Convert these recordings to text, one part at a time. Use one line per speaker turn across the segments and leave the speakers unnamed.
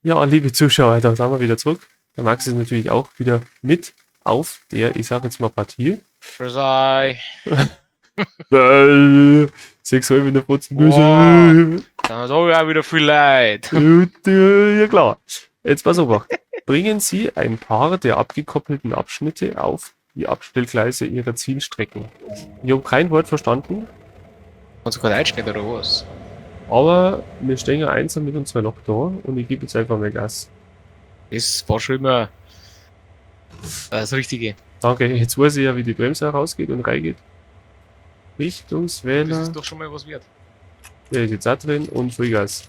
Ja, liebe Zuschauer, da sind wir wieder zurück. Der Max ist natürlich auch wieder mit auf der, ich sag jetzt mal, Partie.
Grüß.
6,5 in der Fotzen.
Boah. Da ist auch wieder viel Leid.
Ja, klar. Jetzt pass auf. Bringen Sie ein paar der abgekoppelten Abschnitte auf die Abstellgleise Ihrer Zielstrecken. Ich habe kein Wort verstanden.
Kannst du kein Deutsch nicht, oder was?
Aber wir stehen ja einsam mit unserer Lok da und ich gebe jetzt einfach mal Gas.
Das war schon immer das Richtige.
Danke, jetzt weiß ich ja, wie die Bremse rausgeht und reingeht. Richtungswähler.
Das ist doch schon mal was wert.
Der ist jetzt auch drin und Vollgas.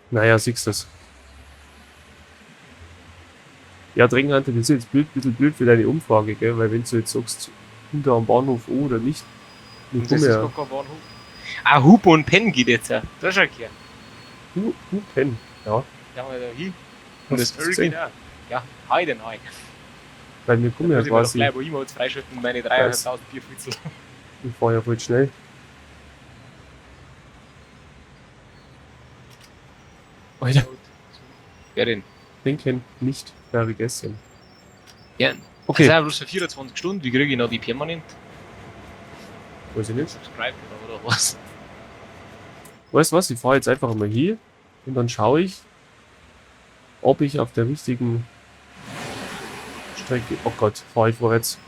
Naja, siehst du das. Ja, Dringhante, das ist jetzt blöd, bisschen blöd für deine Umfrage, gell? Weil wenn du jetzt sagst, hinter am Bahnhof O oder nicht,
dann das ist gar kein Bahnhof. Ah, Hupe und Pen geht jetzt ja. Da schau her.
Hupen, ja.
Da haben wir da hin. Und das Öl geht auch. Ja, heute neu.
Weil wir kommen ja quasi.
Gleich, wo ich mal jetzt freischalten, meine 300.000 Bierfritzel.
Ich fahr ja voll schnell. Alter.
Wer denn?
Trinken nicht vergessen.
Ja,
okay.
Das sind ja bloß für 24 Stunden. Wie kriege ich noch die permanent?
Weiß ich nicht.
Subscribe oder was?
Weißt du was? Ich fahre jetzt einfach mal hier und dann schaue ich, ob ich auf der richtigen Strecke. Oh Gott, fahre ich vorwärts.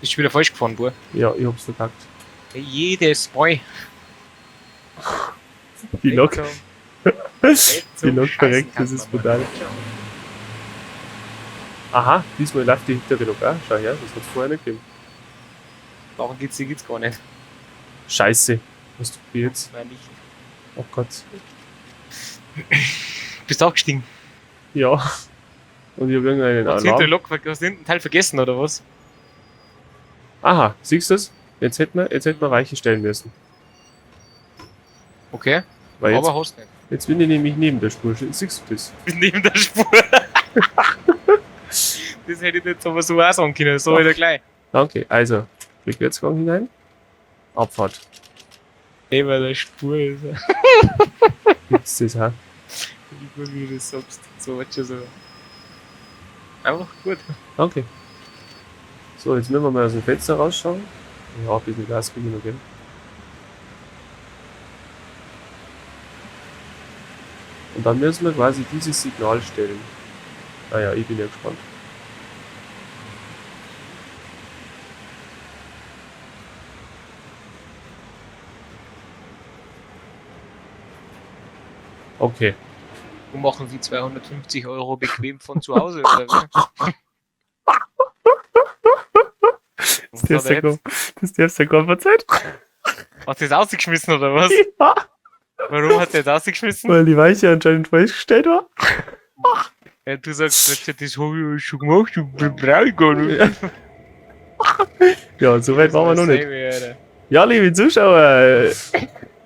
Bist du wieder falsch gefahren, Bub?
Ja, ich hab's verkackt.
Jedes Mal.
Die Lok. Die Lok verreckt, das ist brutal. Aha, diesmal läuft die hintere Lok auch. Schau her, das hat's vorher nicht gegeben.
Warum geht's, die gibt's gar nicht.
Scheiße. Was tut die jetzt?
Nein, nicht.
Oh Gott.
Bist du auch gestiegen?
Ja. Und ich hab irgendeinen
Hast
Alarm.
Hast du den Teil vergessen, oder was?
Aha, siehst du das? Jetzt hätten wir Weiche stellen müssen.
Okay.
Weil
aber
jetzt,
hast nicht.
Jetzt bin ich nämlich neben der Spur. Siehst du das?
Bin neben der Spur. Das hätte ich jetzt aber so auch sagen können. So wieder gleich.
Danke. Also, Rückwärtsgang hinein. Abfahrt.
Neben der Spur ist er.
Gibt's das auch?
Wie gut, wie du das sagst. So wird schon so. Einfach gut.
Danke. So, jetzt müssen wir mal aus dem Fenster rausschauen. Ja, ein bisschen Gas kriege ich noch, gell? Und dann müssen wir quasi dieses Signal stellen. Naja, ich bin ja gespannt. Okay.
Wo machen Sie 250 Euro bequem von zu Hause, oder wie?
Das darfst du ja gar nicht verzeihen.
Hat das rausgeschmissen, oder was?
Ja.
Warum hat der das rausgeschmissen?
Weil die Weiche anscheinend falsch gestellt war.
Ja, du sagst, das habe ich schon gemacht, das brauche ich gar nicht.
Ja, so weit waren wir noch nicht.
Alter.
Ja, liebe Zuschauer.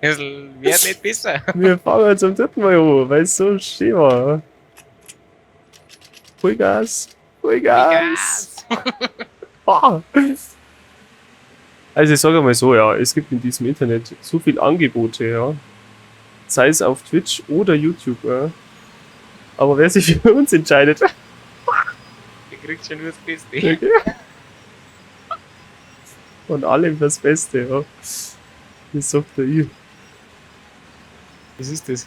Es wird nicht besser.
Wir fangen zum dritten Mal an, weil es so schön war. Vollgas. Vollgas. Ah. Also ich sage mal so, ja, es gibt in diesem Internet so viele Angebote, ja. Sei es auf Twitch oder YouTube, ja. Aber wer sich für uns entscheidet,
der kriegt schon nur das Beste.
Okay. Und allem das Beste, ja. Das sagt der ich.
Was ist das?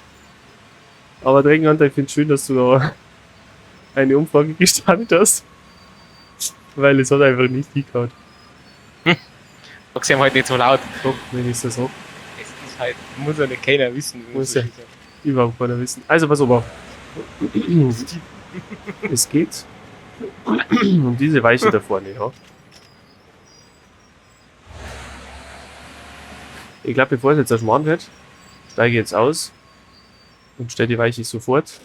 Aber Dreckenhunter, ich finde es schön, dass du da eine Umfrage gestartet hast. Weil es hat einfach nicht hingehauen.
Sag's ihm halt nicht so laut.
Doch, wenn ich das sag.
Es ist halt, muss ja nicht keiner wissen.
Muss ja überhaupt keiner wissen. Also pass auf. Es geht um diese Weiche da vorne, ja. Ich glaube, bevor es jetzt ein Schmarrn wird, steige ich jetzt aus und stelle die Weiche sofort.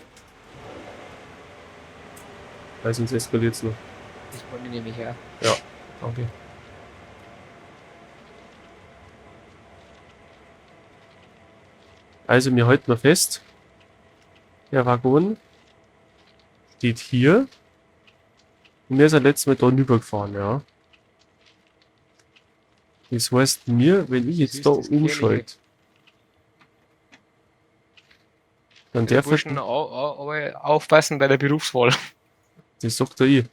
Weil sonst eskaliert es noch.
Das wollte ich nämlich auch.
Ja, danke. Also, wir halten mal fest. Der Waggon steht hier. Und wir sind letztes Mal da rübergefahren, ja. Das heißt mir, wenn ich jetzt da umschalte. Dann
Die
darf
Burschen aufpassen bei der Berufswahl.
Das sagt er ich.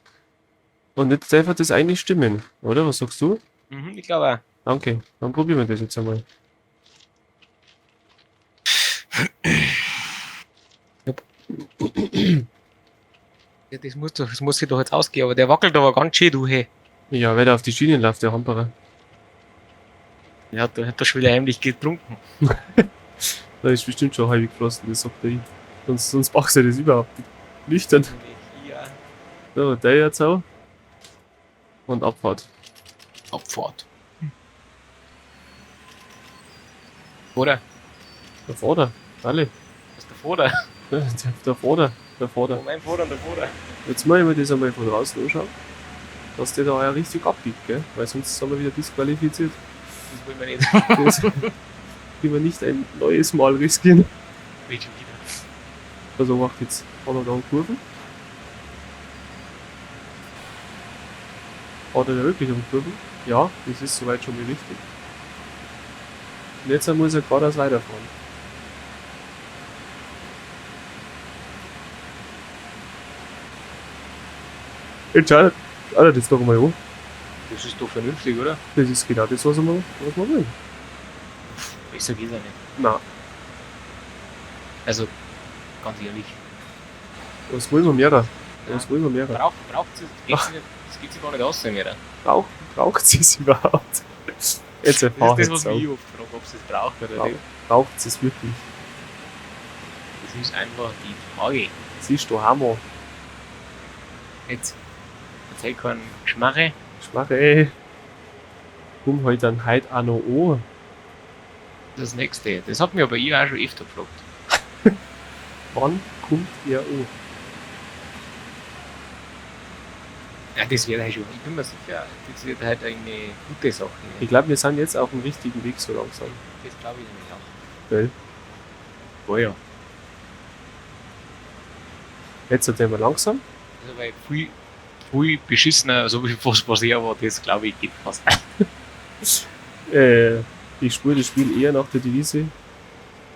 Und jetzt darf das eigentlich stimmen, oder? Was sagst du?
Mhm, ich glaube auch.
Danke. Dann probieren wir das jetzt einmal.
Ja, das muss sich doch jetzt ausgehen, aber der wackelt aber ganz schön, du, hey.
Ja, weil der auf die Schienen läuft, der Hamperer.
Der hat da schon wieder heimlich getrunken.
Da ist bestimmt schon halb geflossen, das sagt er ich. Sonst machst du das überhaupt nicht. Nüchtern.
Ja.
So, der jetzt auch. Und Abfahrt.
Abfahrt. Oder?
Der Vorder. Alle.
Was ist der Vorder?
Der Vorder. Der Vorder.
Oh, mein Vorder und der Vorder.
Jetzt muss ich mir das einmal von draußen anschauen, dass der da auch richtig abbiegt, gell? Weil sonst sind wir wieder disqualifiziert.
Das wollen wir nicht.
Das lieber nicht ein neues Mal riskieren.
Nicht schon wieder.
Also macht jetzt hat er da einen Kurven. Hat er da wirklich einen Kurven? Ja, das ist soweit schon mal richtig. Und jetzt muss er geradeaus weiterfahren. Jetzt schaut er das doch mal an.
Das ist doch vernünftig, oder?
Das ist genau das, was wir wollen.
Besser geht's ja nicht.
Nein,
Also, ganz ehrlich.
was wollen wir mehr? Was wollen wir mehr?
Braucht es, das geht sich gar nicht aus, mehr.
Braucht sie es überhaupt? Jetzt
Das
erfahr
ist das,
jetzt
was
auch.
mich oft frage, ob es das braucht oder
Ja.
nicht.
Braucht sie es wirklich?
Das ist einfach die Frage.
Siehst du Hammer?
Jetzt erzähl keinen Geschmarre.
Schmarre. Komm halt dann heute auch noch an.
Das nächste. Das hat mich aber ich auch schon öfter gefragt.
Wann kommt er an?
Ja, das wird halt schon. Ich bin mir sicher, das wird halt eine gute Sache.
Ich glaube, wir sind jetzt auf dem richtigen Weg so langsam.
Das glaube ich nämlich auch.
Gell?
Oh ja.
Jetzt sind wir langsam.
Also, weil viel, viel beschissener, so wie was er war, das glaube ich, geht fast.
Ich spiele das Spiel eher nach der Devise,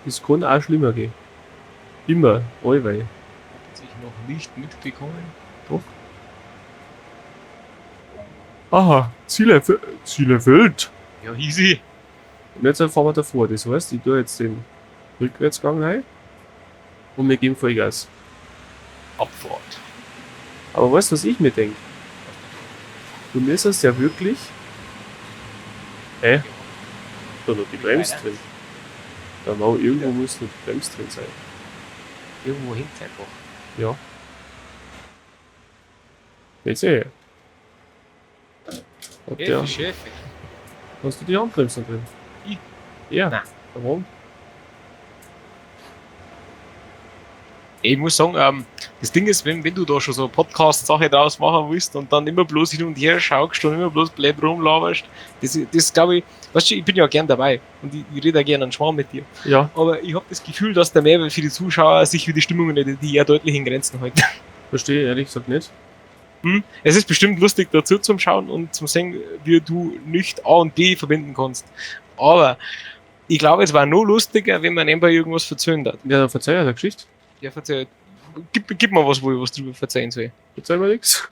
es kann auch schlimmer gehen. Immer, allweil.
Hat sich noch nicht mitbekommen.
Doch. Aha, Ziel erfüllt.
Ja, easy.
Und jetzt fahren wir davor. Das heißt, ich tue jetzt den Rückwärtsgang rein und wir geben Vollgas.
Abfahrt.
Aber weißt du, was ich mir denke? Du müsstest ja wirklich. Hä? Da noch die Bremse drin. Da mau, irgendwo muss noch die Bremse drin sein.
Irgendwo hängt es einfach.
Ja. Jetzt eh. Hat der,
Chef.
hast du die Handbremse drin?
Ich?
Ja.
Nein.
Warum?
Ich muss sagen, das Ding ist, wenn du da schon so eine Podcast-Sache draus machen willst und dann immer bloß hin und her schaust und immer bloß blöd rumlaberst, das glaube ich, weißt du, ich bin ja gern dabei und ich rede auch gerne einen Schmarrn mit dir.
Ja.
Aber ich habe das Gefühl, dass der Mehrwert für die Zuschauer sich für die Stimmung nicht, die eher deutlich in Grenzen hält.
Verstehe ich ehrlich gesagt nicht.
Es ist bestimmt lustig dazu zum Schauen und zum sehen, wie du nicht A und B verbinden kannst. Aber ich glaube, es war nur lustiger, wenn man nebenbei irgendwas verzögert hat.
Ja, dann verzeih ja der Geschichte.
Ja, verzeih. Gib mir was, wo ich was drüber verzeihen soll.
Verzeih mir nix.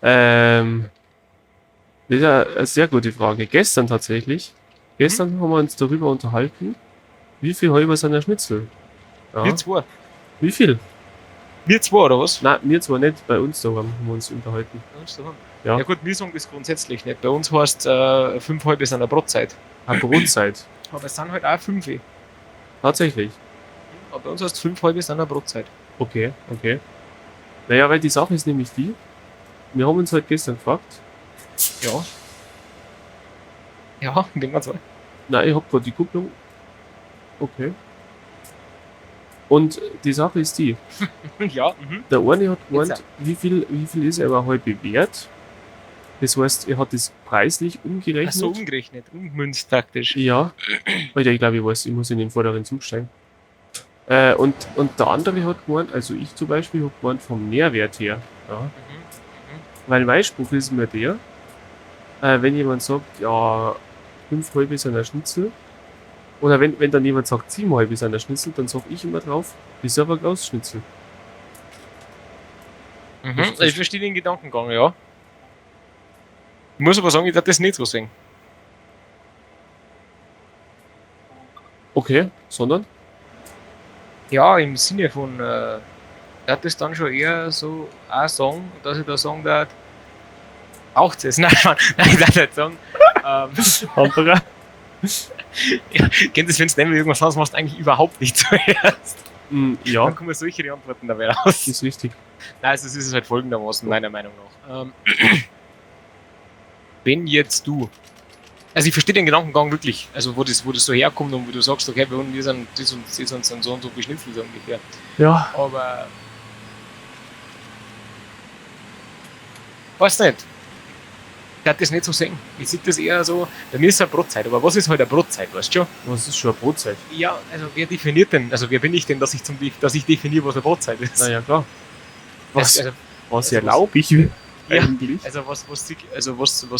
Das ist ja eine sehr gute Frage. Gestern tatsächlich. Gestern haben wir uns darüber unterhalten, wie viel halber sind der Schnitzel? Ja.
Wir zwei.
Wie viel?
Wir zwei, oder was?
Nein, wir zwar nicht, bei uns da haben wir uns unterhalten.
Bei uns daheim.
Ja.
Ja gut, wir sagen das grundsätzlich nicht. Bei uns heißt 5 halbe sind eine Brotzeit.
Ah, Brotzeit.
Aber es sind halt auch 5.
Tatsächlich.
Aber bei uns heißt 5 halbe sind eine Brotzeit.
Okay, okay. Naja, weil die Sache ist nämlich die, wir haben uns halt gestern gefragt.
Ja. Ja, den wir zwei.
Nein, ich hab grad die Kupplung. Okay. Und die Sache ist die,
Ja, mhm.
der eine hat gemeint,
Jetzt
wie viel ist er aber halbe wert? Das heißt, er hat das preislich umgerechnet.
Ach so, umgerechnet, umgemünzt praktisch.
Ja. Alter, ich glaube, ich weiß, ich muss in den vorderen Zug steigen. Und der andere hat gemeint, also ich zum Beispiel, hab gemeint vom Nährwert her. Ja. Weil mein Spruch ist immer der, wenn jemand sagt, ja, 5 halbe sind ein Schnitzel, Oder wenn dann jemand sagt, 7,5 ist ein Schnitzel, dann sag ich immer drauf, das ist aber ein Großschnitzel.
Mhm, ich verstehe den Gedankengang, ja. Ich muss aber sagen, ich darf das nicht so sehen.
Okay, sondern?
Ja, im Sinne von, darf das dann schon eher so auch sagen, dass ich da sagen darf, braucht es? Nein, nein, ich darf nicht sagen.
Hamburger.
Ja, kennt das, wenn du nämlich irgendwas anderes machst, eigentlich überhaupt nicht zuerst.
Ja.
Dann kommen solche Antworten dabei raus.
Ist richtig.
Nein, also es ist halt folgendermaßen, meiner Meinung nach. Wenn jetzt du, also ich verstehe den Gedankengang wirklich, also wo das so herkommt und wo du sagst, okay, bei uns sind das und das und so und so beschnitzelt so ungefähr.
Ja.
Aber weiß nicht. Ich darf das nicht so sehen. Ich sehe das eher so, bei mir ist es eine Brotzeit, aber was ist halt eine Brotzeit, weißt du schon?
Was ist schon eine Brotzeit?
Ja, also wer definiert denn, also wer bin ich denn, dass ich definiere, was eine Brotzeit ist?
Na ja, klar. Was,
also,
was erlaube ich
ja,
eigentlich?
Also was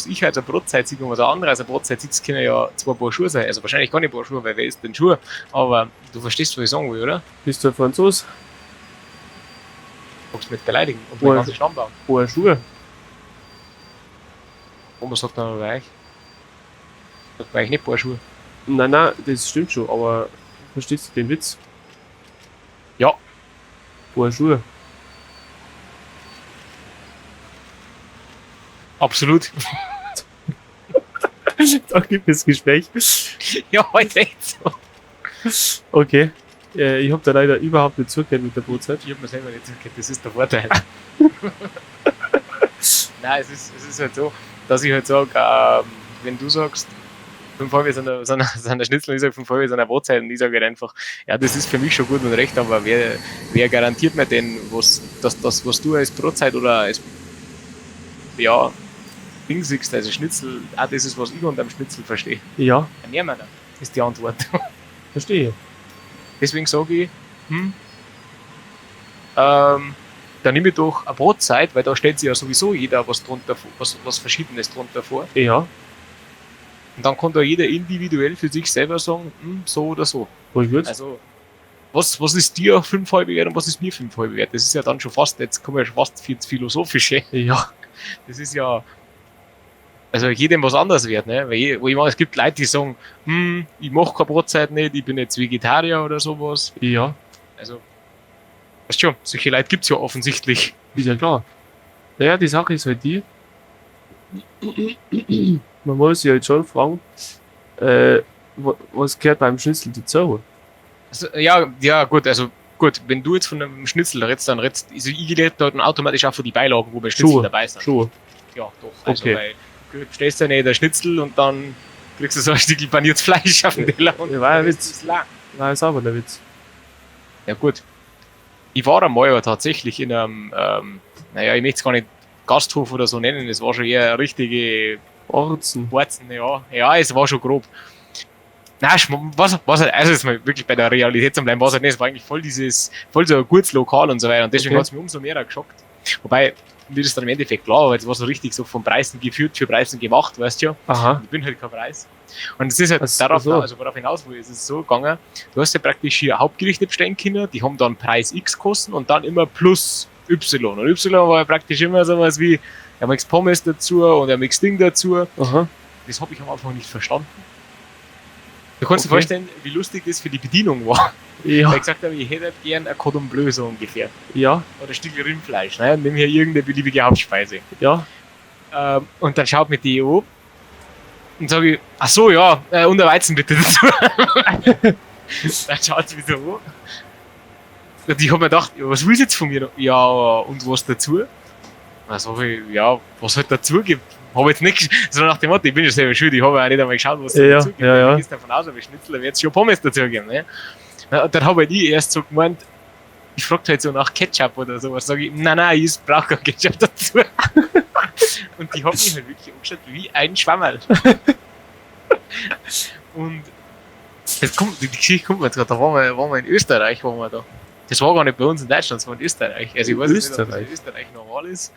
ich als eine Brotzeit sehe und was ein anderer als eine Brotzeit sieht, das können ja zwei Paar Schuhe sein. Also wahrscheinlich keine Paar Schuhe, weil wer isst denn Schuhe? Aber du verstehst, was ich sagen will, oder?
Bist du ein Franzos?
Magst du mich beleidigen und meinen ganzen Stammbaum?
Paar Schuhe.
Warum sagt man bei euch? Sagt man eigentlich nicht Paar Schuhe?
Nein, nein, das stimmt schon, aber verstehst du den Witz?
Ja.
Paar Schuhe.
Absolut.
Danke fürs Gespräch.
Ja, heute echt so.
Okay. Ich hab da leider überhaupt nicht zugehört mit der Brotzeit.
Ich hab mir selber nicht zugehört, das ist der Vorteil. Nein, es ist halt so, dass ich halt sage, wenn du sagst, 5,5 sind ein Schnitzel und ich sage 5,5 sind eine Brotzeit und ich sage halt einfach, ja, das ist für mich schon gut und recht, aber wer garantiert mir denn, dass das, was du als Brotzeit oder als ja, Ding siehst, also Schnitzel, auch das ist, was ich unter dem Schnitzel verstehe.
Ja.
Mehr meiner, ist die Antwort.
Verstehe.
Deswegen sage ich, dann nehme ich doch eine Brotzeit, weil da stellt sich ja sowieso jeder was drunter, was Verschiedenes drunter vor.
Ja.
Und dann kann da jeder individuell für sich selber sagen, so oder so.
Voll gut.
Also, was ist dir 5,5 wert und was ist mir 5,5 wert? Das ist ja dann schon fast, jetzt kommen wir ja schon fast ins Philosophische.
Ja.
Das ist ja, also jedem was anderes wert, ne? Weil ich meine, es gibt Leute, die sagen, ich mach keine Brotzeit nicht, ich bin jetzt Vegetarier oder sowas.
Ja.
Also, weißt schon, solche Leute gibt's ja offensichtlich.
Ist ja klar. Naja, die Sache ist halt die, man muss sich halt schon fragen, was gehört beim Schnitzel dazu?
Also, ja, gut, also gut, wenn du jetzt von einem Schnitzel redest, dann redest, also ich rede dann automatisch auch von die Beilagen, wo bei Schnitzel
Schuhe,
dabei sind.
Schuhe.
Ja, doch. Also,
okay.
Weil du bestellst ja nicht ein Schnitzel und dann kriegst du so ein Stück paniertes Fleisch auf den Teller. Und
ja, war ein Witz.
War
ja sauber der Witz.
Ja, gut. Ich war einmal ja tatsächlich in einem, naja, ich möchte es gar nicht Gasthof oder so nennen, es war schon eher eine richtige
Orzen.
Orzen, ja. Ja, es war schon grob. Nein, was halt, also jetzt mal wirklich bei der Realität zu bleiben, war es halt nicht, es war eigentlich voll so ein gutes Lokal und so weiter und deswegen
okay.
Hat es mich umso mehr geschockt. Wobei, mir ist dann im Endeffekt klar, weil es war so richtig so von Preisen geführt, für Preisen gemacht, weißt du ja.
Aha.
Ich bin halt kein Preis. Und es ist halt darauf,
so.
Also worauf hinaus will, es ist so gegangen, du hast ja praktisch hier Hauptgerichte bestellen können, die haben dann Preis X kosten und dann immer plus Y. Und Y war ja praktisch immer sowas wie, er mixt Pommes dazu und er mixt Ding dazu.
Aha.
Das habe ich am Anfang nicht verstanden. Du kannst dir vorstellen, wie lustig das für die Bedienung war.
Ja.
Weil ich gesagt habe, ich hätte halt gern ein Cordon Bleu so ungefähr.
Ja.
Oder ein Stück Rindfleisch. Ne? Nimm hier irgendeine beliebige Hauptspeise.
Ja.
Und dann schaut mir die an und sage ich, ach so, ja, und ein Weizen bitte dazu. Dann schaut sie mich so an. Und ich hab mir gedacht, was willst du jetzt von mir? Ja, und was dazu? Dann sag ich, ja, was halt dazu gibt. Hab jetzt nicht, so nach dem Motto, ich bin ja selber schuld, ich habe ja auch nicht einmal geschaut, was
ja,
dazu gibt.
Ja, ja.
Ich gehst davon aus, aber Schnitzel, da wird es schon Pommes dazu geben. Ne? Und dann habe halt ich erst so gemeint, ich fragte halt so nach Ketchup oder sowas, sag ich, nein, ich brauche kein Ketchup dazu. Und die haben mich halt wirklich angeschaut wie ein Schwammerl. Und jetzt kommt, die Geschichte kommt mir jetzt gerade, da waren wir in Österreich, waren wir da. Das war gar nicht bei uns in Deutschland, das war in Österreich. Also ich weiß nicht, ob das in Österreich normal ist,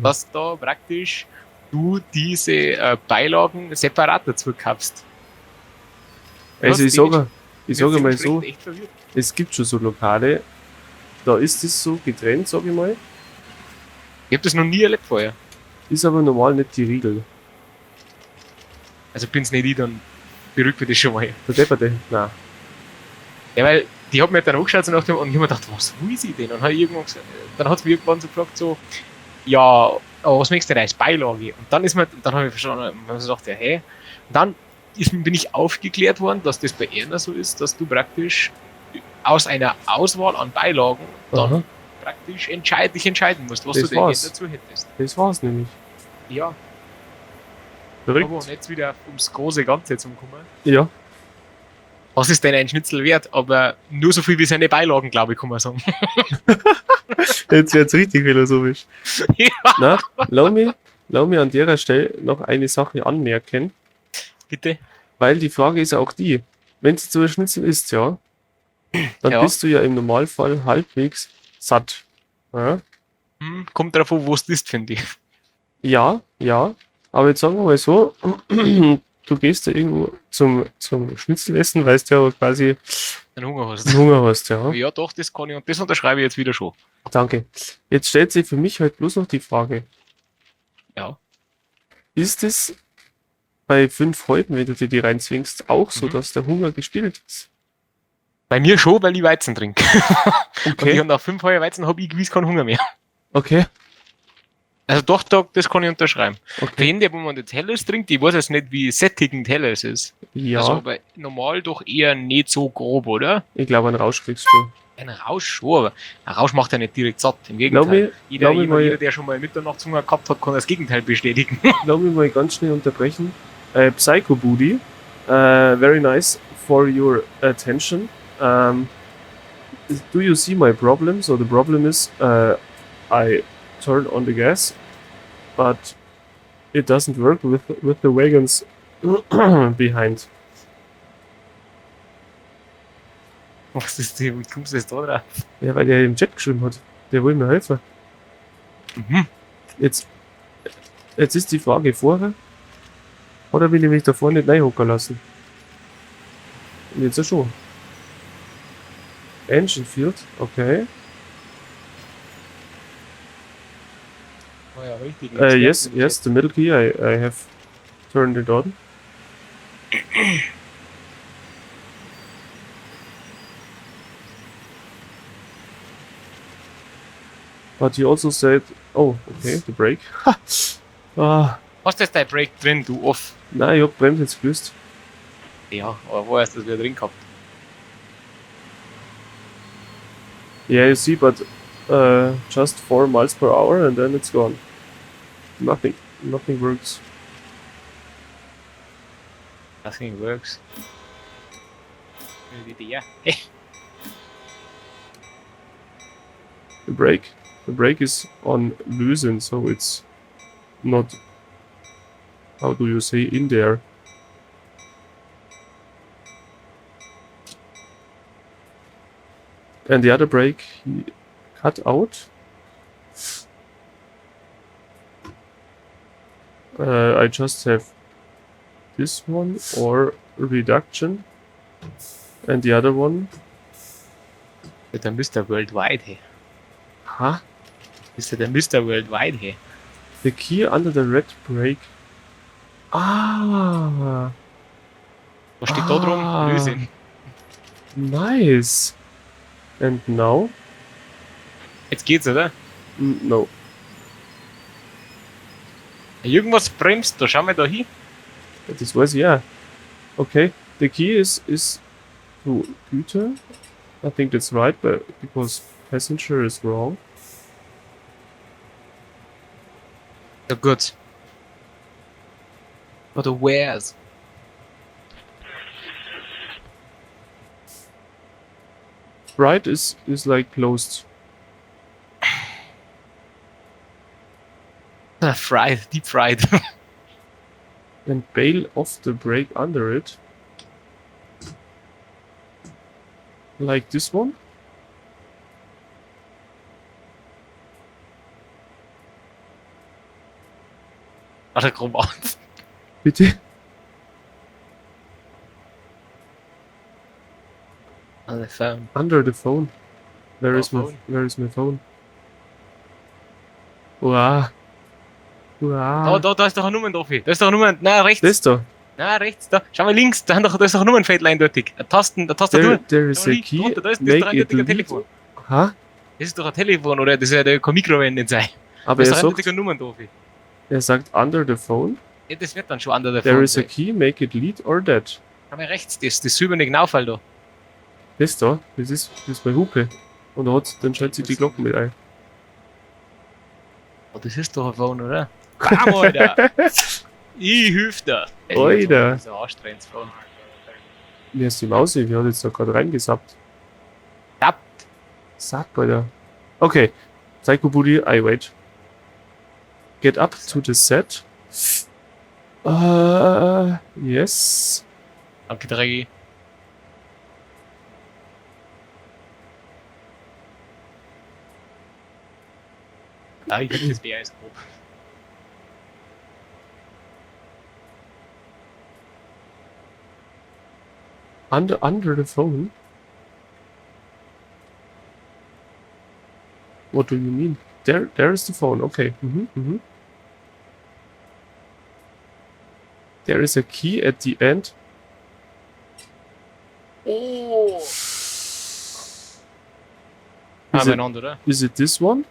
dass da praktisch du diese Beilagen separat dazu kaufst.
Also
Hat's
ich sage mal so,
dementsprechend echt verwirrt.
Es gibt schon so Lokale, da ist es so getrennt, sag ich mal.
Ich hab das noch nie erlebt vorher.
Ist aber normal nicht die Regel.
Also bin's nicht ich, dann beruhigt mich das schon mal.
Der Depperte? Nein.
Ja, weil die hat mir dann angeschaut so nach dem, und ich hab mir gedacht, was will sie denn? Und hab ich irgendwann gesagt, dann hat sie mich irgendwann so gefragt, so, ja, aber was möchtest du denn als Beilage? Und dann ist mir, dann habe ich verstanden, man so dachte, ja, hä? Und dann bin ich aufgeklärt worden, dass das bei Erna so ist, dass du praktisch aus einer Auswahl an Beilagen dann
Aha.
praktisch dich entscheiden musst, was
Das
du denn
war's.
dazu hättest.
Das war's nämlich.
Ja,
Verrückt.
aber und jetzt wieder ums große Ganze zu kommen.
Ja.
Was ist denn ein Schnitzel wert? Aber nur so viel wie seine Beilagen, glaube ich, kann man sagen.
Jetzt wird's richtig philosophisch.
Ja.
Na, lass mich an der Stelle noch eine Sache anmerken,
Bitte?
weil die Frage ist ja auch die, wenn du so ein Schnitzel isst, ja, dann
Ja.
bist du ja im Normalfall halbwegs satt. Ja,
Hm, kommt drauf an, wo es ist, finde ich.
ja, ja. Aber jetzt sagen wir mal so, du gehst da irgendwo zum Schnitzelessen, weil du ja quasi
Einen Hunger hast.
einen Hunger hast, ja.
Ja, doch, das kann ich und das unterschreibe ich jetzt wieder schon.
Danke. Jetzt stellt sich für mich halt bloß noch die Frage,
Ja.
ist es bei 5 Häuten, wenn du dir die reinzwingst, auch so,
Mhm.
dass der Hunger gestillt ist?
Bei mir schon, weil ich Weizen trinke. Und ich
Okay,
hab nach 5 Heuer Weizen habe ich gewiss keinen Hunger mehr.
okay,
Also doch, doch, das kann ich unterschreiben.
okay.
Wenn der, wo man jetzt Helles trinkt, ich weiß jetzt nicht, wie sättigend Helles ist.
Ja,
Also, aber normal doch eher nicht so grob, oder?
ich glaube, einen Rausch kriegst du.
Ein Rausch schon, aber ein Rausch macht ja nicht direkt satt. Im
Lass
Gegenteil.
mich,
Jeder,
lass mich
jeder,
mal,
jeder, der schon mal Mitternachtshunger gehabt hat, kann das Gegenteil bestätigen.
lass mich mal ganz schnell unterbrechen. Psycho Booty, very nice for your attention. Do you see my problem? So the problem is, I turn on the gas, but it doesn't work with the wagons behind.
Was ist denn, wie kommst du jetzt da drauf?
Ja, weil der im Chat geschrieben hat. Der will mir helfen.
Mhm.
Jetzt ist die Frage vorher, oder will ich mich davor nicht reinhocken lassen? Und jetzt ja schon. Engine Field, okay.
Oh ja, richtig.
Yes, yes, the middle key, I have turned it on. But he also said, oh, okay, the brake. Ah,
Hast du jetzt dein Brake drin, du off?
nein, ich hab Bremse jetzt gelöst.
Ja, aber wo hast du das wieder drin gehabt?
Yeah, you see, but just 4 miles per hour and then it's gone. Nothing, nothing works.
Nothing works. Ja. Hey.
The brake is on lösen, so it's not, how do you say, in there. And the other brake he cut out. I just have this one or reduction, and the other one.
Der Mister Worldwide, hey.
Huh?
Ist ja der Mister Worldwide, hey.
The key under the red brake. Ah,
Was steht da drum?
Ah.
Lösen.
Nice. And now?
Jetzt geht's, oder?
No.
Irgendwas bremst, da schauen wir da hin.
Das weiß ich ja. Okay, the key is to Güter. I think that's right, but because passenger is wrong.
Ja, gut. Oder where's?
Right is like closed.
Fried, deep fried.
And bail off the brake under it. Like this one?
Alter, grob an.
Bitte?
phone.
Under the phone. Where
Oh,
is my
phone.
Where is my phone? Uah. Uah.
Da, da, da ist doch eine Nummer, Doffi. Da ist doch eine Nummer. Nein, rechts.
Das da.
Nein, rechts, da. Schau mal links, da, da ist doch eine Nummer ein eindeutig. Eine Tasten, eine Tastatur.
There is
Da
a
liegt
key.
drunter, da ist, das ist doch
Make it
eindeutig ein
lead.
Telefon.
Ha?
Das ist doch ein Telefon, oder? Das ist ja der kein Mikrowelle nicht sein.
Aber
Das
er
ist doch
sagt,
eindeutig eine Nummer, Doffi.
er sagt under the phone.
Ja, das wird dann schon under the
There
phone
is a
sein.
key, make it lead or dead.
Schau mal rechts, das silberne Knaufall da.
Das da, das ist meine Hupe. Und da hat, dann schaltet sich die Glocken mit ein.
Oh, das ist doch ein Phone, oder? Bam, Alter! Ich hilf dir!
Alter.
Das ist ein anstrengendes Phone.
Mir ist die Maus, die hat jetzt da gerade reingesappt.
Zappt.
Sapp, Alter. Okay. Psycho Booty, I wait. Get up to the set. Yes.
Danke, Draghi. Ah, ich hab das BAS grob.
Under the phone? What do you mean? There is the phone. Okay. There is a key at the end.
Oh!
Is
Ah, beieinander, oder?
Is it this one?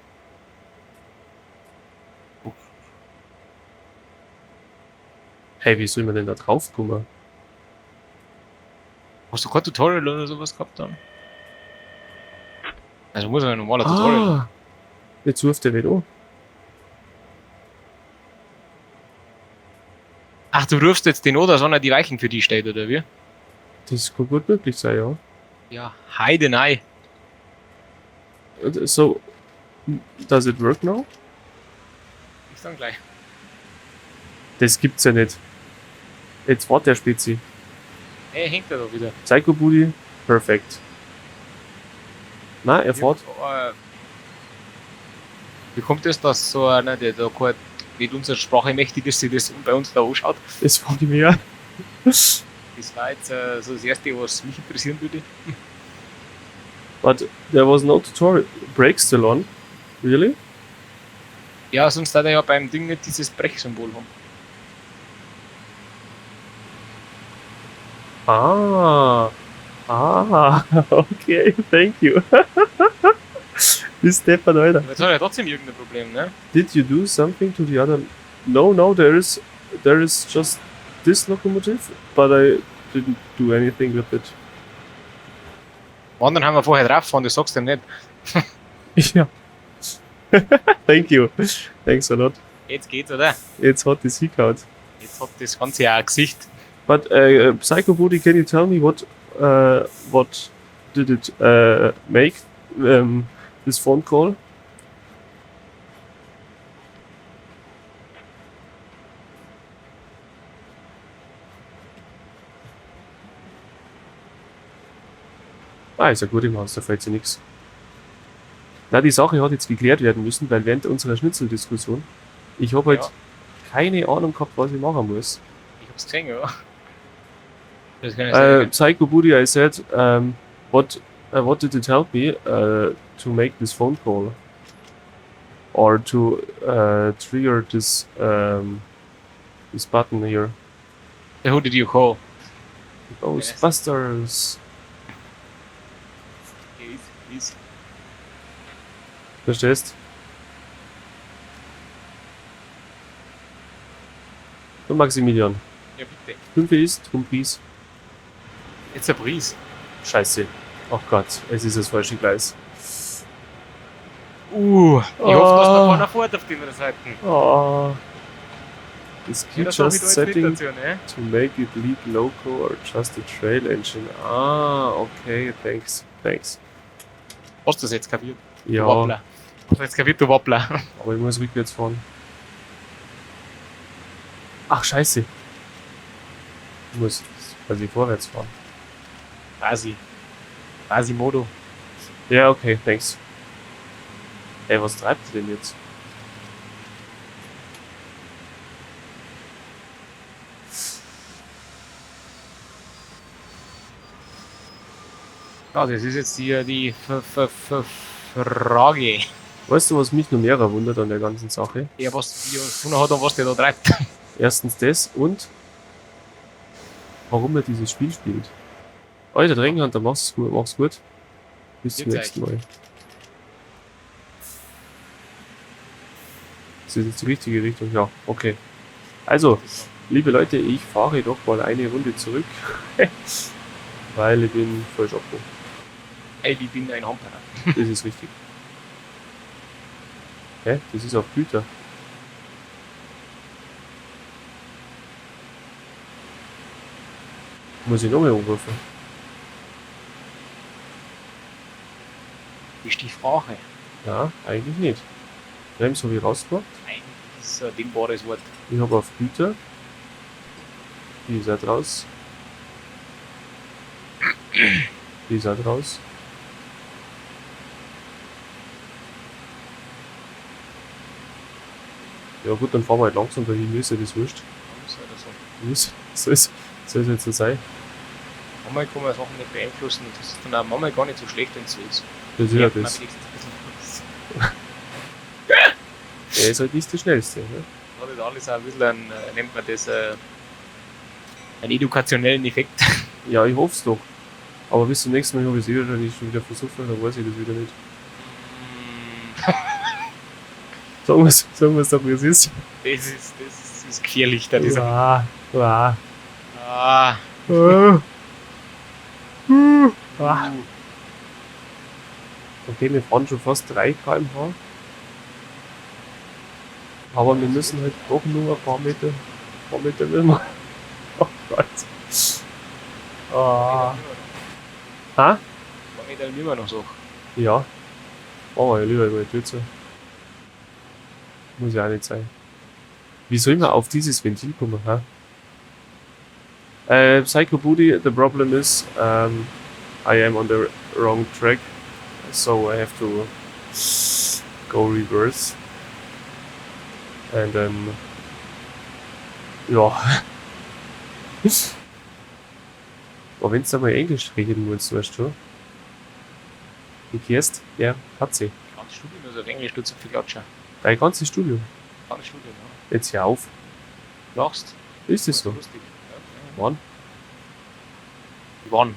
Hey, wie soll man denn da drauf kommen?
Hast du kein Tutorial oder sowas gehabt dann? Also muss ja ein normaler Tutorial.
Ah, jetzt ruft der wieder an.
Ach, du rufst jetzt den oder, sondern die Weichen für die stellt, oder wie?
Das kann gut möglich sein, ja.
Ja, Heidenei.
So, does it work now?
Ich sag gleich.
Das gibt's ja nicht. Jetzt war der Spezi.
Hey, hängt er da wieder.
Psycho Booty, perfekt. Na, er fährt.
Wie kommt es, dass so einer, der da kein, nicht unsere Sprache mächtig ist, sich das bei uns da anschaut?
Das frage ich mich ja.
Das war jetzt so das Erste, was mich interessieren würde.
But there was no tutorial. Brakes still on? Really?
Ja, sonst hat er ja beim Ding nicht dieses Brechsymbol haben.
Ah. Ah, okay, thank you. Bist deppert, Alter.
Aber jetzt hat er ja trotzdem irgendein Problem, ne?
Did you do something to the other? No, no, there is just this locomotive, but I didn't do anything with it.
Anderen haben wir vorher drauf gefahren, das sagst du ihm nicht.
Ja. Thank you. Thanks a lot.
Jetzt geht's, oder?
Jetzt hat das hingehauen.
Jetzt hat das Ganze ja ein Gesicht.
But Psycho Booty, can you tell me what did it make this phone call? Ah, ist ja gut im Haus, da fällt sich nichts. Na, die Sache hat jetzt geklärt werden müssen, weil während unserer Schnitzeldiskussion ich habe halt
Ja.
keine Ahnung gehabt, was ich machen muss.
Ich hab's gesehen, ja. Das kann ich sagen.
Psycho Booty, I said, what did it help me to make this phone call? Or to trigger this button here?
Who did you call?
Ghostbusters.
Is, is.
Verstehst? Und Maximilian.
Ja, bitte.
5 ist, drum Pries.
Jetzt ein Pries.
Scheiße. Oh Gott, es ist das falsche Gleis.
Ich hoffe, dass da
Oh.
keiner fährt auf der Seite.
Oh. Is
Ja,
key
das sag ich
just
da jetzt nicht
setting
dazu, ne?
to make it lead loco or just a trail engine? Ah, okay, thanks, thanks.
Hast du das jetzt kapiert? Du
Ja,
Wappler. Hast du jetzt kapiert, du Wappler?
aber ich muss rückwärts fahren. Ach, scheiße. Ich muss quasi vorwärts fahren.
Quasi. Quasimodo.
Ja, okay, thanks. Ey, was treibt ihr denn jetzt?
Ja, das ist jetzt die F Frage.
Weißt du, was mich noch mehr wundert an der ganzen Sache?
Ja, was die gefunden hat und was der da treibt.
Erstens das und warum er dieses Spiel spielt. Alter Drängenhunter, mach's gut, mach's gut. Bis zum nächsten Mal. Das ist jetzt die richtige Richtung, ja, okay. Also, liebe Leute, ich fahre doch mal eine Runde zurück, weil ich bin falsch abgebogen.
Ey, ich bin ein Hamperer.
Das ist richtig. Hä? Das ist auf Güter. Muss ich nochmal anrufen?
Ist die Frage.
Ja, eigentlich nicht. Brems habe ich rausgemacht.
Eigentlich ist ein dehnbares Wort.
Ich habe auf Güter. Die ist auch raus. Die ist auch raus. Ja gut, dann fahren wir halt langsam dahin, mir ist ja das wurscht. Soll es jetzt so sein?
Manchmal kann man Sachen nicht beeinflussen und das ist dann auch manchmal gar nicht so schlecht, wenn es so ist.
Das ist ja das. Er ist halt nicht der Schnellste. Ne?
Hat halt alles auch ein bisschen einen, nennt man das, einen edukationellen Effekt.
Ja, ich hoffe es doch. Aber bis zum nächsten Mal habe ich es eh wahrscheinlich schon wieder versucht, dann weiß ich das wieder nicht. Sagen wir es doch, wie es ist.
Das ist gefährlich, da dieser.
Ah.
Ah.
Ah. Okay, wir fahren schon fast 3 km/h. Aber wir müssen halt doch nur ein paar Meter. Ein paar Meter müssen wir. Oh Gott. Ah. Ha?
Ein paar Meter müssen wir noch so.
Ja. Machen wir ja lieber über die Tür zu. Muss ja auch nicht sein. Wie soll man auf dieses Ventil kommen? Ha? Psycho Booty, the problem is I am on the wrong track, so I have to go reverse. And then, ja. Aber wenn du da mal Englisch reden willst, weißt du? Wie kehrst der Katze?
Ganz Studium ist auf Englisch, du zu viel Klatscher.
Dein ganzes Studium?
Ganzes Studium, ja.
Jetzt hör auf.
Lachst?
Ist das so?
Lustig. Ja, ja.
Wann?
Wann?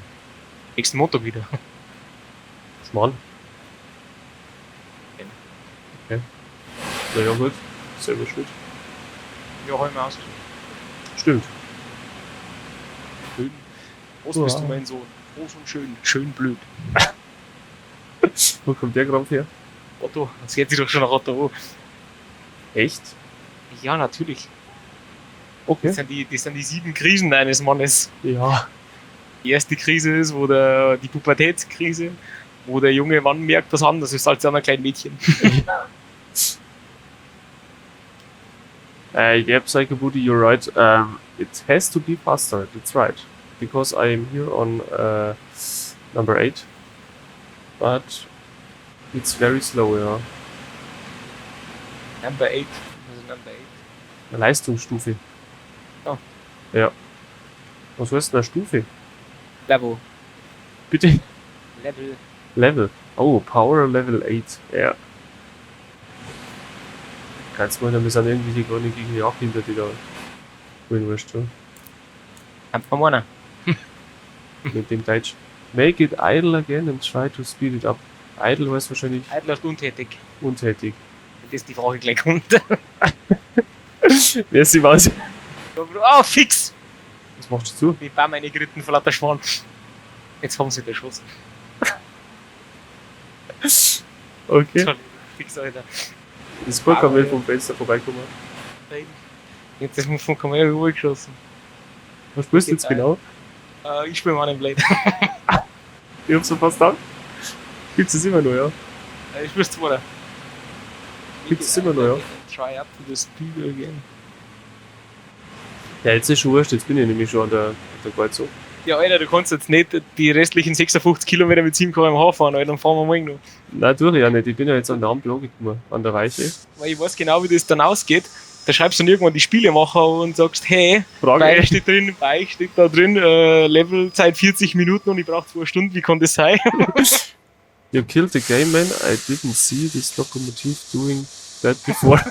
Nächsten Montag wieder.
Schmarrn.
Okay.
Okay. Na ja, gut. Selber schuld.
Ja, hab ich mir ausgesucht.
Stimmt.
Schön. Was bist du, mein Sohn? Groß und schön. Schön blöd.
Wo kommt der Krampf her?
Otto, das geht sich doch schon nach Otto an.
Echt?
Ja, natürlich.
Okay.
Das sind die 7 Krisen eines Mannes.
Ja.
Die erste Krise ist, wo die Pubertätskrise, wo der junge Mann merkt, was anders ist als ein kleines Mädchen.
Yeah, Psycho Booty, you're right. It has to be faster, that's right. Because I am here on number 8. But it's very slow, ja.
Number 8. Also Number 8.
Leistungsstufe.
Oh.
Ja. Was heißt denn eine Stufe?
Level.
Bitte?
Level.
Level. Oh, Power Level 8. Ja. Kannst du mal, wir sind irgendwelche kleine gegen die Kinder, die da wollen, weißt du.
Kann man meinen.
Mit dem Deutsch. Make it idle again and try to speed it up. Idle heißt wahrscheinlich.
Idle heißt untätig.
Untätig.
Wenn das die Frage gleich kommt.
Wer ist die Maus?
Oh, fix!
Was machst du?
Die Baum eingeritten vor lauter Schwan. Jetzt haben sie erschossen.
Okay.
Sorry, fix, Alter.
Das ist vollkommen vom Fenster vorbeikommen.
Jetzt ist mir vom Kamera rübergeschossen.
Was spielst du jetzt genau?
Ich spiele Mann im Blade.
Ich hab's so fast an. Gibt's das immer noch, ja?
Ich spiel's zweiter.
Gibt's das immer noch, ja?
Try up to the speed again.
Ja, jetzt ist schon wurscht, jetzt bin ich nämlich schon an der Kreuzung.
Ja, Alter, du kannst jetzt nicht die restlichen 56 Kilometer mit 7 km/h fahren, Alter, dann fahren wir morgen noch.
Nein, tue ich ja nicht. Ich bin ja jetzt an der Ampel angekommen, an der Weiche.
Weil ich weiß genau, wie das dann ausgeht. Da schreibst du dann irgendwann die Spielemacher und sagst, hey,
Frage.
bei euch steht da drin, Levelzeit 40 Minuten und ich brauche 2 Stunden, wie kann das sein?
You killed the game, man. I didn't see this locomotive doing that before.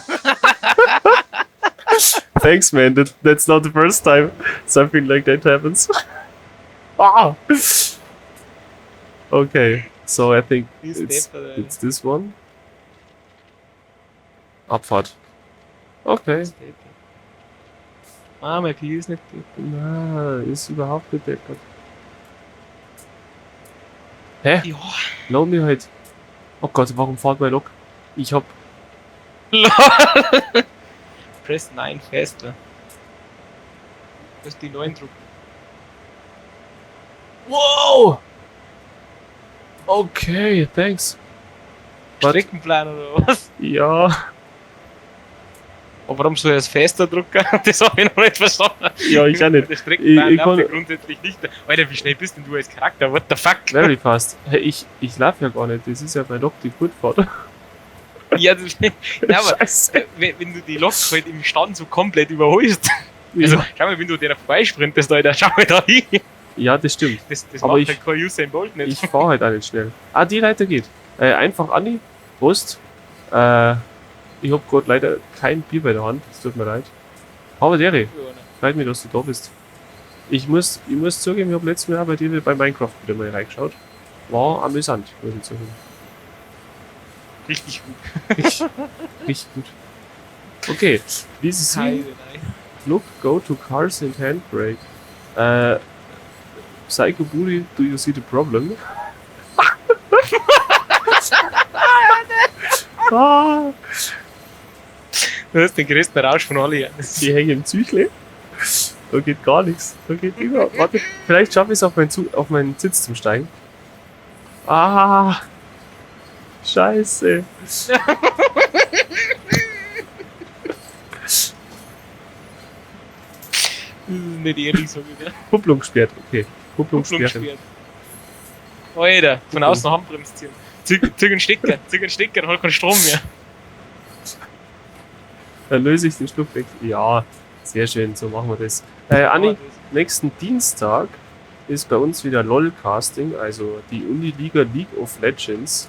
Thanks, man. That's not the first time something like that happens. Ah! Okay, so I think it's this one. Abfahrt. Okay.
Ah, mein Pi ist nicht
Na, ist überhaupt nicht deppert. Hä?
Ja.
Lass mich halt. Oh Gott, warum fährt mein Lok? Ich hab.
Press 9 faster. Das ist die 9 drucken.
Wow! Okay, thanks. But-
Streckenplan oder was?
Ja,
Aber warum soll er es faster drucken? Das habe ich noch nicht verstanden.
Ja, ich auch nicht.
Der Streckenplan
Ich
läuft
kann-
ja grundsätzlich nicht. Alter, wie schnell bist denn du als Charakter? What the fuck?
Very fast. Hey, ich lauf ja gar nicht. Das ist ja mein Lok, die gut fährt.
Ja, das, nein, aber
Scheiße.
wenn du die Lok halt im Stand so komplett überholst. Also,
Ja,
schau mal, wenn du der vorbeisprintest, Alter, schau mal da hin.
Ja, das stimmt.
Das
Aber
macht
ich-
halt kein Usain Bolt nicht.
Ich fahre halt auch nicht schnell. Ah, die Leiter geht. Einfach, Andi. Prost. Ich hab gerade leider kein Bier bei der Hand. Es tut mir leid. Aber Dere, freut mich, dass du da bist. Ich muss zugeben, ich habe letztes Mal bei dir bei Minecraft wieder mal reingeschaut. War amüsant, muss ich zugeben.
Richtig gut.
Richtig, richtig gut. Okay, this is
Nein.
Look, go to cars and handbrake. Psycho Booty, do you see the problem? Ah,
Du hast den größten Rausch von allen.
Die hängen im Züchle. Da geht gar nichts. Da geht überhaupt. Warte, vielleicht schaffe ich es auf meinen Sitz zum Steigen. Ah! Scheiße.
Das ist nicht ehrlich, sag ich dir.
Kupplung gesperrt, okay. Kupplung
Kupplung
gesperrt.
gesperrt. Alter, von außen Handbremse ziehen. Zieh einen Stecker, zieh einen Stecker, dann hat keinen Strom mehr.
Dann löse ich den Schluck weg. Ja, sehr schön, so machen wir das. Anni, nächsten Dienstag ist bei uns wieder LOL-Casting, also die Uniliga League of Legends.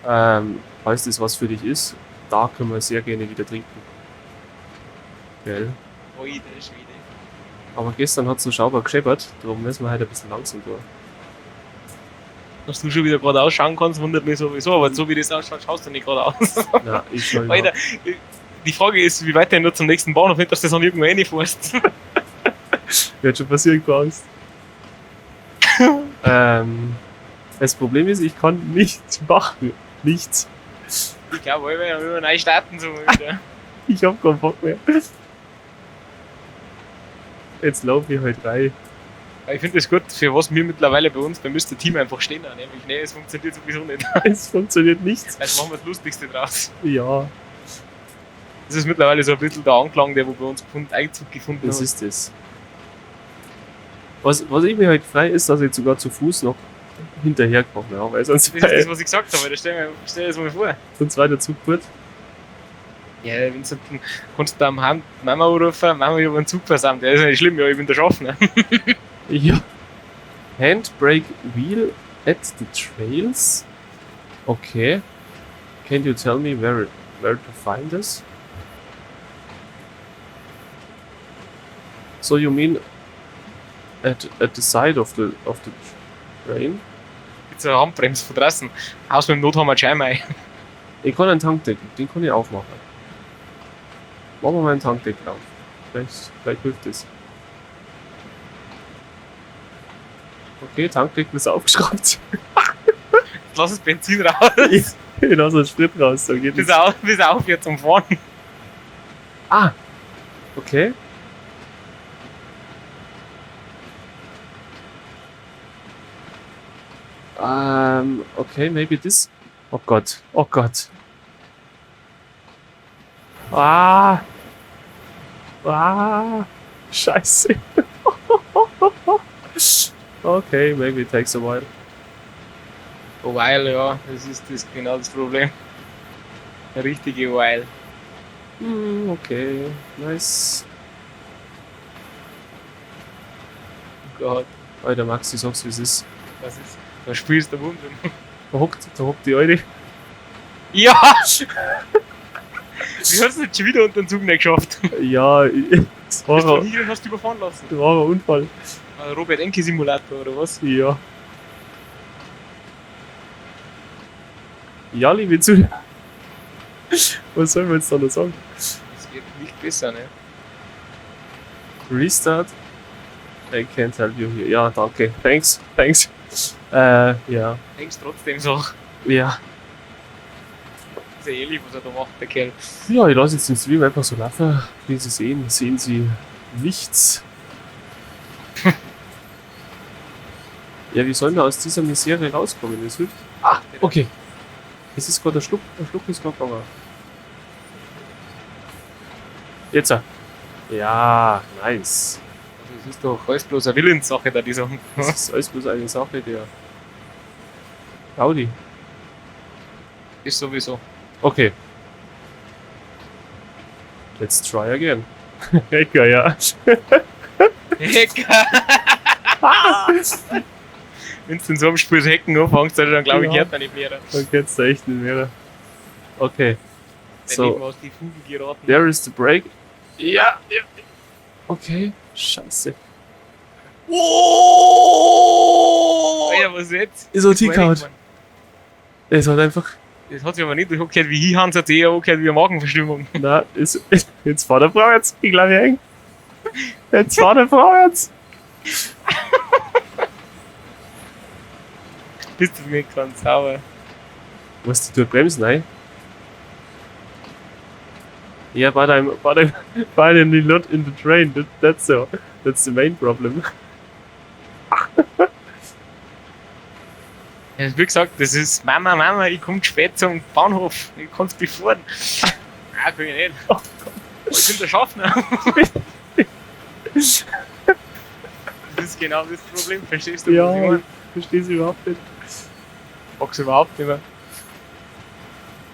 Falls das was für dich ist, da können wir sehr gerne wieder trinken. Gell?
Alter Schwede.
Aber gestern hat es so schaubar gescheppert, darum müssen wir heute ein bisschen langsam durch.
Dass du schon wieder gerade ausschauen kannst, wundert mich sowieso, aber so wie das ausschaut, schaust du nicht gerade aus.
Na, ich schau
Alter, die Frage ist, wie weit denn nur zum nächsten Bahnhof, nicht, dass du das dann irgendwo reinfährst.
Wird schon passieren, keine Angst. Das Problem ist, ich kann nichts machen. Nichts.
Ich glaube, wir werden immer neu starten so wieder.
Ich hab keinen Bock mehr. Jetzt laufe ich halt rein.
Ich finde es gut, für was wir mittlerweile bei uns beim Mr. Team einfach stehen. Nämlich, nee, es funktioniert sowieso nicht.
Es funktioniert nichts.
Also machen wir das Lustigste draus.
Ja,
Das ist mittlerweile so ein bisschen der Anklang, der wo bei uns Einzug gefunden
das
hat.
ist es. Was ich mir halt frei ist, dass ich sogar zu Fuß noch hinterherkomme, ja, weil sonst
Das ist das, was ich gesagt habe. Da stell dir das mal vor.
sonst war der Zug gut.
Ja, wenn du kannst du am Heim Mama anrufen, Mama, ich hab einen Zug versammelt. Ja, ist ja nicht schlimm, ja, ich bin der Schaffner.
Ja. Handbrake wheel at the trails? Okay. Can you tell me where to find this? So you mean at the side of the train?
Mit so einer Handbremse von draußen. Haus mit dem Nothammer Scheiben ein.
Ich kann einen Tankdeckel, den kann ich aufmachen. Machen wir mal einen Tankdeckel auf. Vielleicht hilft es. Okay, Tankdeckel ist aufgeschraubt.
Lass das Benzin raus.
Ich lass den Sprit raus, so geht
Bis
es.
auf, bis auf jetzt zum Fahren.
Ah! Okay. Okay, maybe this. Oh Gott, oh Gott. Ah! Ah! Scheiße. Okay, maybe it takes a while.
A while, ja, das ist das genau das Problem. Der richtige While.
Okay, nice.
Oh Gott,
Alter Max, ich sag's, wie es ist.
Was ist? Da spielst du Wurm drin.
Da hockt die Alte.
Ja! Wie hast du jetzt schon wieder unter den Zug nicht geschafft?
Ja, es war
Bist du
ein,
hier und hast du überfahren lassen?
das war ein Unfall.
Robert Enke Simulator oder was?
Ja. Ja, liebe Zuhörer. Was sollen wir jetzt da noch sagen?
Das wird nicht besser, ne?
Restart. I can't help you here. Ja, danke. Thanks. Thanks. Ja.
Denkst trotzdem so.
Ja.
Ist ja ehrlich, was er da macht, der Kerl.
Ja, ich lasse jetzt den Stream einfach so laufen. Wie Sie sehen, sehen Sie nichts. Ja, wie sollen wir aus dieser Misere rauskommen? Das hilft. Ah, okay. Es ist gerade der Schluck ist gerade gegangen. Jetzt. Ja, nice.
Also, es ist doch alles bloß eine Willenssache, da die Sachen.
Das ist alles bloß eine Sache der Gaudi.
Ist sowieso.
Okay. Let's try again. Hacker, ja.
Hacker! Wenn du in so einem Spiel das Hacken anfängst, dann glaube ich,
Ja.
hört er nicht mehr.
Dann kennst du echt nicht mehr. Okay.
Dein
So,
Leben aus die Fugen geraten.
There is the break. Ja. Okay. Scheiße. Oh!
Alter, was jetzt?
Ist ein
Das war
T-Couch.
nicht,
Es hat einfach.
Das hat sich aber nicht angehört wie Hihans, hat sich eher angehört wie eine Magenverstimmung.
Na, ist, jetzt fahr der vorwärts. Ich glaube, ich häng. Jetzt fahr der vorwärts.
Bist du nicht ganz sauber.
Was, die tut bremsen, nein? Yeah, but I'm finally not in the train. That's the main problem.
Ja, wie gesagt, das ist Mama, Mama, ich komm zu spät zum Bahnhof. Ich kann's befahren. Ah, kann ich nicht.
Oh
Ich bin der Schaffner. Das ist genau das Problem, verstehst du?
Ja.
Was ich meine?
Verstehst du überhaupt nicht.
Mag's überhaupt nicht mehr.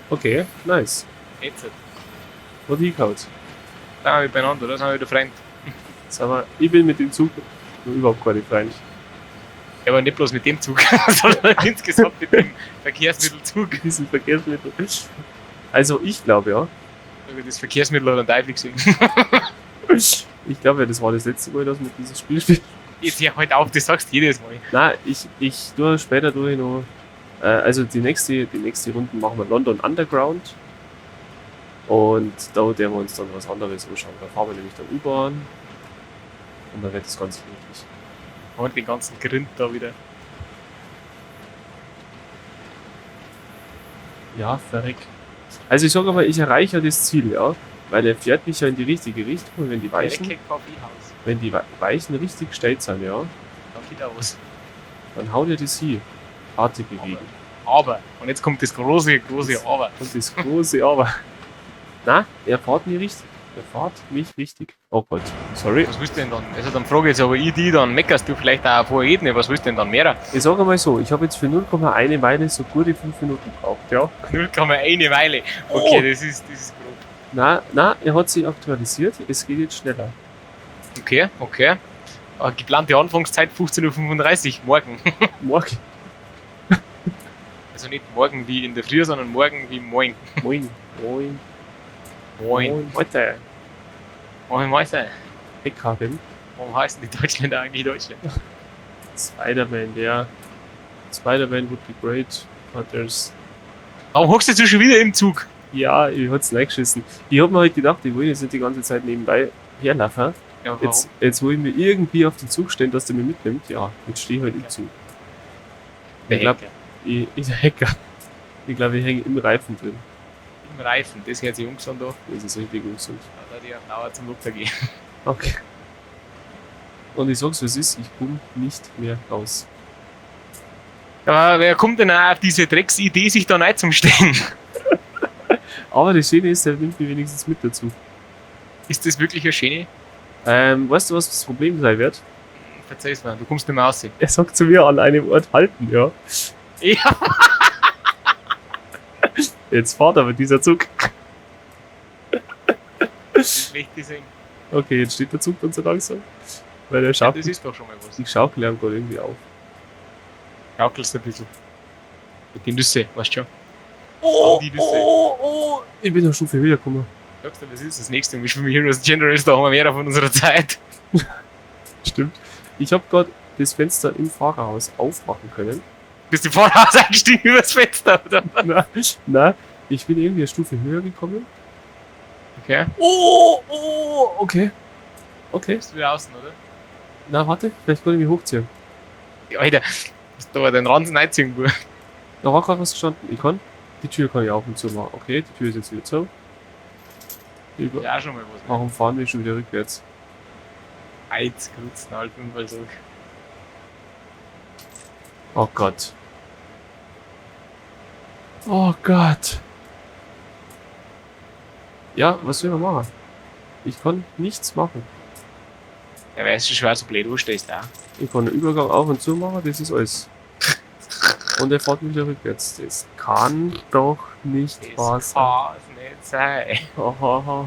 Okay, nice.
Jetzt.
What he code?
Da sind wir beieinander, da sind wir wieder Freund.
Sag mal, ich bin mit dem Zug überhaupt keine Freund.
Ja, aber nicht bloß mit dem Zug, sondern insgesamt mit dem Verkehrsmittelzug.
Diesen Verkehrsmittel. Also ich glaube ja.
Das Verkehrsmittel hat einen Teufel gesehen.
Ich glaube ja, das war das letzte Mal, dass wir dieses Spiel spielen.
Jetzt hör halt auf, das sagst du jedes Mal.
Na, ich tue später durch noch. Also die nächste Runde machen wir London Underground. Und da werden wir uns dann was anderes anschauen. Da fahren wir nämlich dann U-Bahn. Und dann wird das Ganze möglich.
Und den ganzen Grind da wieder.
Ja, verreck. Also ich sage mal, ich erreiche ja das Ziel, ja. Weil er fährt mich ja in die richtige Richtung und wenn die Weichen,
Verrecke Kaffeehaus.
wenn die Weichen richtig gestellt sind, ja,
Dann geht auch was.
Dann haut er das hier. Harte bewegen.
Aber, und jetzt kommt das große, große Aber.
Und das große Aber. Na, er fährt mich richtig. Er fährt mich richtig. Oh Gott, sorry.
Was willst du denn dann? Also dann frage ich jetzt aber ich die, dann meckerst du vielleicht auch auf hoher Ebene. Was willst du denn dann mehr?
Ich sage mal so, ich habe jetzt für 0,1 Meile so gute 5 Minuten gebraucht, ja.
0,1 Meile. Okay,
Oh.
das ist grob.
Na, na, er hat sich aktualisiert, es geht jetzt schneller.
Okay. Geplante Anfangszeit 15:35 Uhr morgen.
Morgen.
Also nicht morgen wie in der Früh, sondern morgen wie moin.
Moin. Moin.
Moin.
Heute.
Moin, moin.
Heckarim.
Warum heißen die Deutschländer eigentlich Deutschland?
Spider-Man, ja. Spider-Man would be great, but there's.
Warum hockst du jetzt schon wieder im Zug?
Ja, ich hab's reingeschissen. Ich hab mir halt gedacht, ich will jetzt nicht die ganze Zeit nebenbei herlaufen.
Ja, warum?
Jetzt will ich mir irgendwie auf den Zug stellen, dass der mich mitnimmt. Ja, jetzt stehe ich halt im Zug.
Der
Ich glaub,
Hacker.
ich Hacker. Ich glaube, ich hänge im Reifen drin.
Im Reifen, das hört sich ungesund an.
Das ist richtig ungesund.
Da die auf Dauer zum Doktor gehen.
Okay. Und ich sag's, wie es ist, ich komme nicht mehr raus.
Aber wer kommt denn auch auf diese Drecksidee, sich da reinzustellen?
Aber das Schöne ist, er nimmt mich wenigstens mit dazu.
Ist das wirklich eine schöne?
Weißt du, was das Problem sein wird?
Verzeih's mir, du kommst nicht mehr raus.
Er sagt zu mir an einem Ort halten, ja.
Ja.
Jetzt fahrt aber dieser Zug.
gesehen.
Okay, jetzt steht der Zug dann so langsam. Weil der
Ja,
schaukelt,
das ist doch schon mal was.
die Schaukel gerade irgendwie auf.
Schaukelst ein bisschen. Mit den Nüsse, weißt du schon.
Oh,
Die Nüsse.
oh, oh. Ich bin eine Stufe höher gekommen.
Sagst du, was ist das nächste? Wir spielen Heroes Generals, da haben wir mehr von unserer Zeit.
Stimmt. Ich habe gerade das Fenster im Fahrerhaus aufmachen können.
Bist du Fahrerhaus eingestiegen übers Fenster, oder?
Na, na, ich bin irgendwie eine Stufe höher gekommen.
Okay.
Oh, oh, okay. Okay.
Bist du wieder außen, oder?
Na, warte, vielleicht kann ich mich hochziehen.
Ja, Alter, hast du aber den Ranzen einziehen, Bub.
Da war gerade was gestanden. Ich kann. Die Tür kann ich auf und zu machen. Okay, die Tür ist jetzt wieder zu. Über
Ja, schon mal was. Ne?
Warum fahren wir schon wieder rückwärts?
Eiz, Krutzen, halt, Unfall so.
Oh Gott. Oh Gott. Ja, was soll man machen? Ich kann nichts machen.
Ja, weißt du, schwer so blöd anstehst, auch.
Ich kann den Übergang auf und zu machen, das ist alles. Und er fährt wieder rückwärts. Das kann doch nicht wahr
Das
sein.
kann's nicht sein.
Hahaha.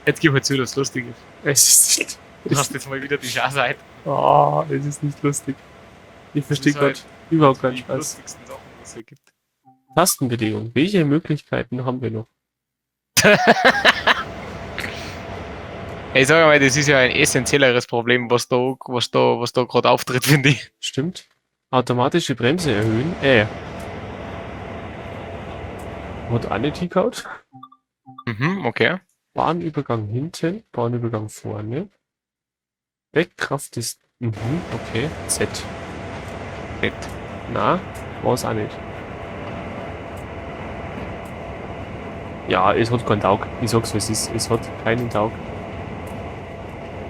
Jetzt gib halt zu, dass es lustig ist.
Es ist nicht.
Du hast jetzt mal wieder die Scheißheit.
Ah, es ist nicht lustig. Ich verstehe
ist
gerade
halt
überhaupt keinen
Die
Spaß.
lustigsten Sachen, die es hier gibt.
Tastenbelegung. Welche Möglichkeiten haben wir noch?
Ich sag mal, das ist ja ein essentielleres Problem, was da gerade auftritt, finde ich.
Stimmt. Automatische Bremse erhöhen. Hat auch nicht hingehauen.
Mhm, okay.
Bahnübergang hinten, Bahnübergang vorne. Wegkraft ist. Mhm, okay. Z.
Nett.
Na, war es auch nicht. Ja, es hat keinen Taug. Ich sag's, wie es ist. Es hat keinen Taug.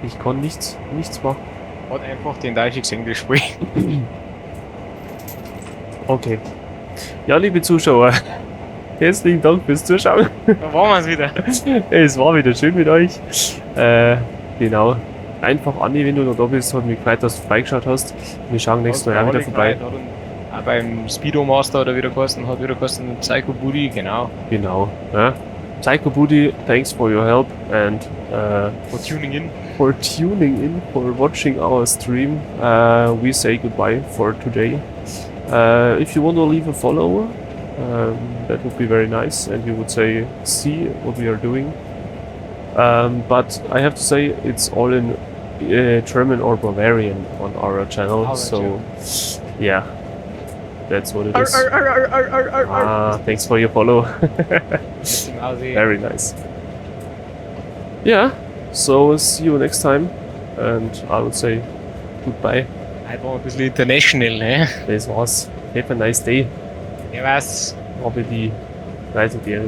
Ich kann nichts, nichts machen.
Hat einfach den Teufel gesehen, das Spiel.
Okay. Ja, liebe Zuschauer, herzlichen Dank fürs Zuschauen.
Da waren wir's wieder.
Es war wieder schön mit euch. Genau. Einfach Andi, wenn du noch da bist, hat mich gefreut, dass du vorbeigeschaut hast. Wir schauen nächstes Mal auch wieder vorbei.
Hat auch beim Speedo Master hat er wieder geheißen, hat wieder geheißen Psycho Booty, genau.
Genau. Ja. Psycho Booty, thanks for your help and
For tuning in.
for tuning in, for watching our stream. We say goodbye for today. If you want to leave a follow, that would be very nice, and you would say see what we are doing. But I have to say it's all in German or Bavarian on our channel,
Our
so yeah, that's what it is. Ah, thanks for your follow.
Mausi.
Very nice. Yeah, so see you next time, and I would say goodbye.
Heute waren wir ein bisschen international, ne?
Das war's. Have a nice day.
Ja, was?
Habe die Reise Ehre.